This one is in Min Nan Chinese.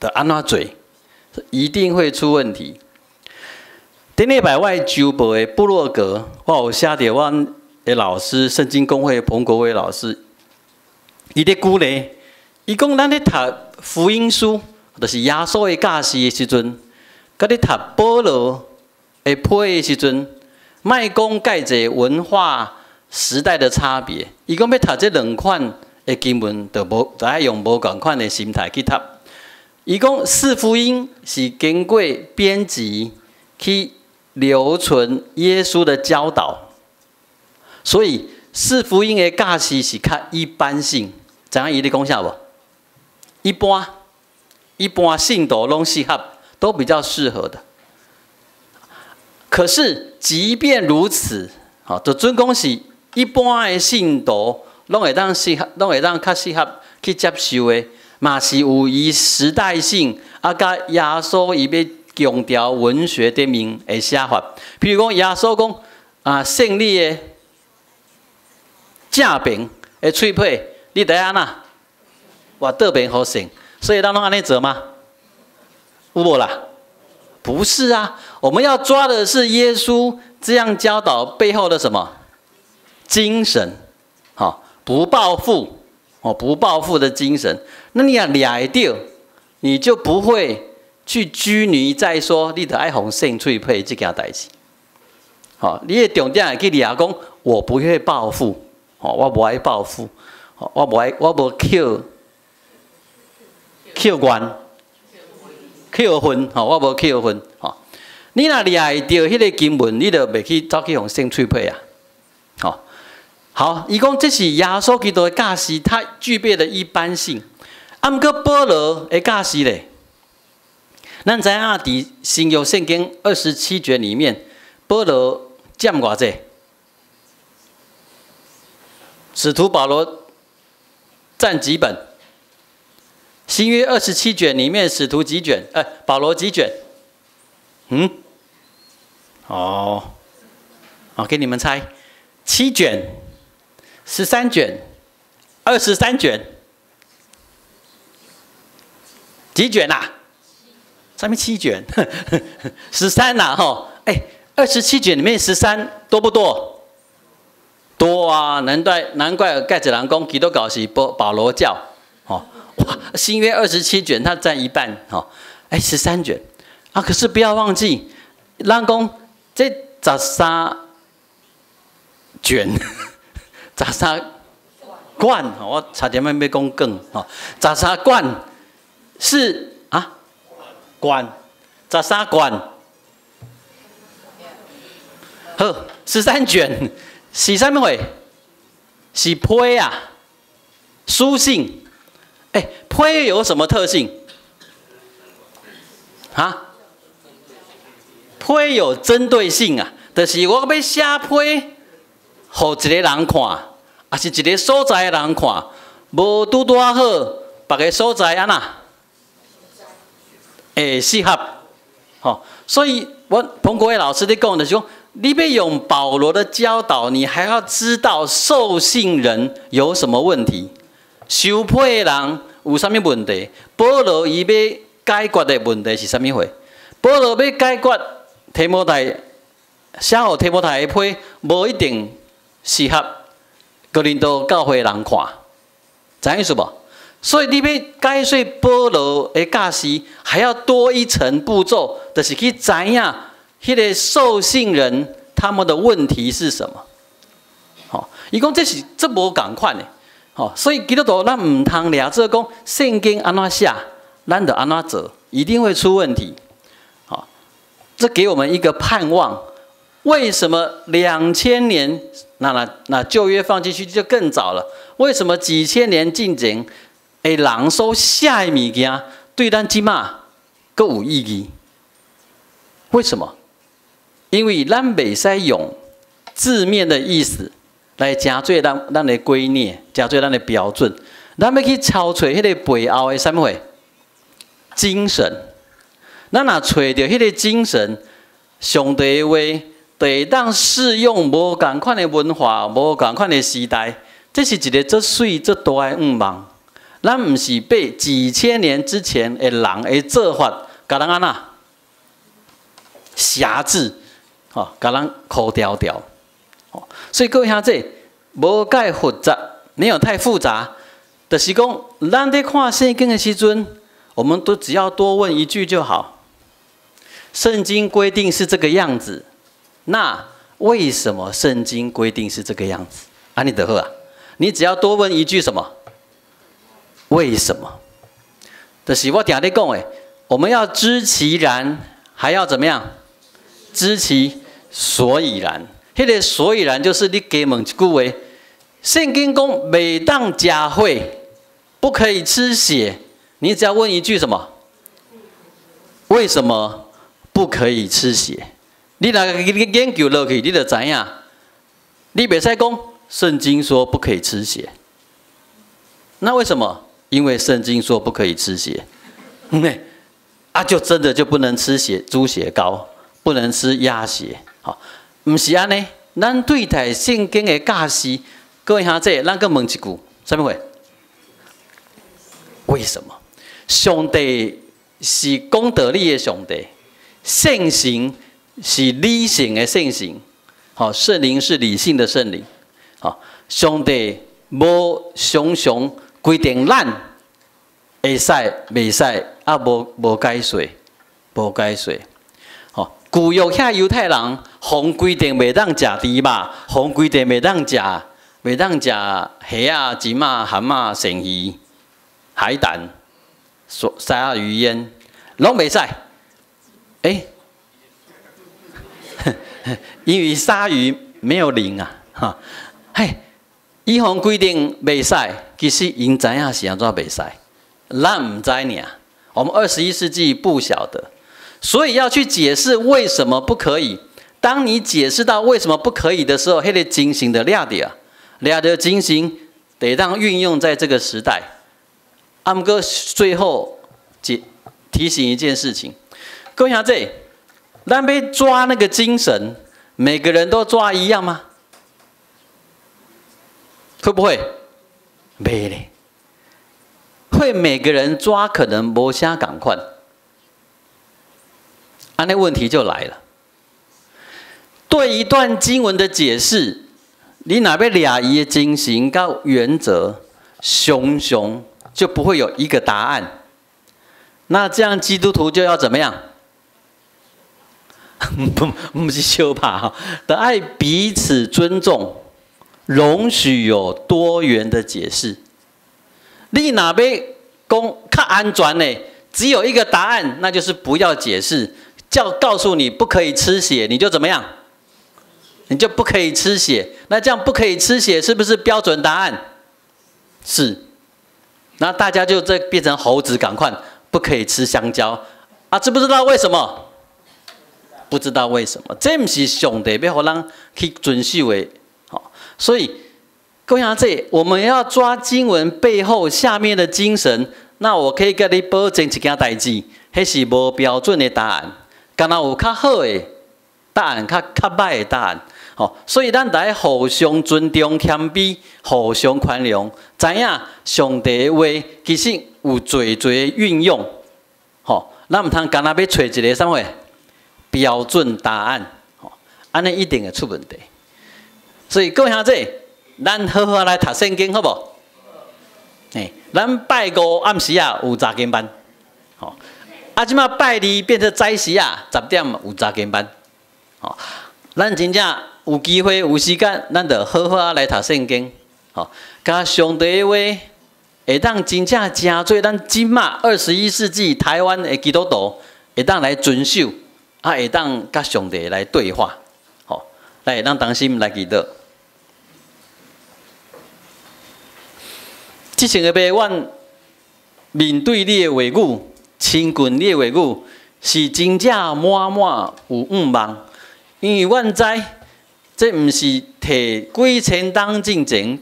就按怎做，一定會出問題。頂禮拜我的週報的部落格，我有寫著阮的老師，聖經公會彭國威老師，伊咧鼓勵，伊講咱咧讀福音書，就是耶穌的教示的時陣，佮咧讀保羅的批的時陣，莫講蓋濟文化時代的差別。伊講欲讀這兩款的經文，就無就愛用無仝款的心態去讀。伊講四福音是經過編輯去留存耶穌的教導，所以四福音的教示是較一般性。知影伊咧講啥無？一般信徒攏適合，都比較適合的。可是，即便如此，吼，就準講是一般的信徒攏會當適合，攏會當較適合去接受的，嘛是有伊時代性，啊，佮耶穌伊欲強調文學頂面的寫法。譬如講，耶穌講啊，搧你的正爿的喙䫌，你著愛按怎？倚倒爿予搧，所以咱攏按呢做嗎？有無啦？不是啊，我們要抓的是耶穌這樣教導背後的什麼精神？好，不報復哦，不報復的精神。那你若掠會著，你就不會去拘泥在說你著愛予搧喙䫌這件代誌。好，你的重點會去掠講，我不會報復，哦，我無愛報復，我無愛，我無扣扣怨。扣恨，吼，我無扣恨，吼。你若掠會著彼个經文，你就袂去走去予搧喙䫌啊，吼。好，伊講這是耶穌基督的教示，他具備的一般性。啊，毋過保羅的教示咧，咱知影佇新約聖經二十七卷裡面，保羅佔偌濟？使徒保羅佔幾本？新約二十七卷裡面，使徒幾卷？哎，保羅幾卷？嗯？哦，好，給你們猜，七卷、13卷、23卷，幾卷啊？啥物七卷？13呐，吼！哎，二十七卷裡面十三多不多？多啊！難怪難怪蓋子人講基督教是保羅教，哦。哇，新約二十七卷，它佔一半，吼，哎，十三卷，啊，可是不要忘記，咱講這十三卷，十三卷，我差點仔欲講卷，吼，十三卷是啊，卷，十三卷，好，十三卷是啥物貨？是批啊，書信。哎，批有什麼特性？啊？批有針對性啊，就是我欲寫批，予一個人看，抑是一個所在的人看，無拄拄仔好，別个所在按怎？會適合，吼，所以我彭國偉老師咧講的是講，你欲用保羅的教導，你還要知道受信人有什麼問題。收批的人有啥物問題？保羅伊欲解決的問題是啥物貨？保羅欲解決提摩太寫予提摩太的批，無一定適合哥林多教會人看，知影意思無？所以你欲解說保羅的教示，還要多一層步驟，就是去知影彼个受信人他們的問題是什麼。吼，伊講這是這無仝款的。吼，所以基督徒咱毋通掠做講聖經按怎寫，咱就按怎做，一定會出問題。好，這給我們一個盼望。為什麼2000年那舊約放進去就更早了？為什麼幾千年進前的人所寫的物件，對咱這馬閣有意義？為什麼？因為咱袂使用字面的意思來成做咱的觀念，成做咱的標準。咱欲去搜揣彼个背後的啥物貨？精神。咱若揣著彼个精神，上帝的話就會當適用無仝款的文化、無仝款的時代。這是一个足媠、足大的願望。咱毋是被幾千年之前的人的做法，共人按怎轄制，吼，共人箍牢牢。所以各位兄弟，無蓋複雜，沒有太複雜，就是講，咱佇看聖經的時陣，我們都只要多問一句就好。聖經規定是這個樣子，那為什麼聖經規定是這個樣子？按呢就好啊，你只要多問一句什麼？為什麼？就是我定咧講的，我們要知其然，還要怎麼樣？知其所以然。彼個所以然就是你加問一句話：聖經講袂當食血，不可以吃血。你只要問一句什麼？為什麼不可以吃血？你若研究落去，你就知影。你袂使講聖經說不可以吃血，那為什麼？因為聖經說不可以吃血，啊，就真的就不能吃血，豬血糕，不能吃鴨血，好，毋是按呢。咱對待聖經的教示，各位兄弟，咱閣問一句，啥物話？為什麼？上帝是講道理的上帝，聖神是理性的聖神，好，聖靈是理性的聖靈，好，上帝無常常規定咱會使袂使，啊無無解說，無解說。吼，舊約遐猶太人，予規定袂當食豬肉，予規定袂當食蝦仔、蟳仔、蚶仔、鱔魚、海膽、鯊魚煙，攏袂使。欸，因為鯊魚沒有靈啊，哈，嘿。伊予規定袂使，其實𪜶知影是按怎袂使，咱毋知爾。我們21世紀不曉得，所以要去解釋為什麼不可以。當你解釋到為什麼不可以的時候，彼個精神就掠著，掠著精神得當運用在這個時代。啊，毋過最後提醒一件事情，各位兄弟，咱欲抓那個精神，每個人都抓一樣嗎？會不會？袂咧，會每個人抓可能無啥仝款，啊，那問題就來了。對一段經文的解釋，你若欲掠伊的精神佮原則，常常就不會有一個答案。那這樣基督徒就要怎麼樣？不，毋是相拍哈，得愛彼此尊重，容許有多元的解釋。你若欲講較安全的，只有一個答案，那就是不要解釋。叫告訴你不可以吃血，你就怎麼樣？你就不可以吃血。那這樣不可以吃血，是不是標準答案？是。那大家就這變成猴子，仝款不可以吃香蕉啊？知不知道為什麼？不知道為什麼？這毋是上帝欲予咱去遵守的。好，所以各位兄弟，我們要抓經文背後下面的精神。那我可以共你保證一件代誌，彼是無標準的答案。敢若有較好的答案，較䆀的答案。吼，所以咱得互相尊重、謙卑，互相寬容，知影上帝的話其實有濟濟運用。吼，咱毋通干焦欲揣一个啥物標準答案，吼，按呢一定會出問題。所以各位兄弟，咱好好來讀聖經，好無？欸，咱拜五暗時啊有查經班，吼，啊，這擺拜二變成早時啊，10點有查經班，吼，咱真正有機會有時間，咱就好好來讀聖經，吼，共上帝的話會當真正成做咱這擺21世紀台灣的基督徒會當來遵守，啊，會當佮上帝來對話，吼，來，咱同心來祈禱。這層個父，阮面對你的話語，親近你的話語，是真正滿滿有向望，因為阮知這毋是提幾千冬進前。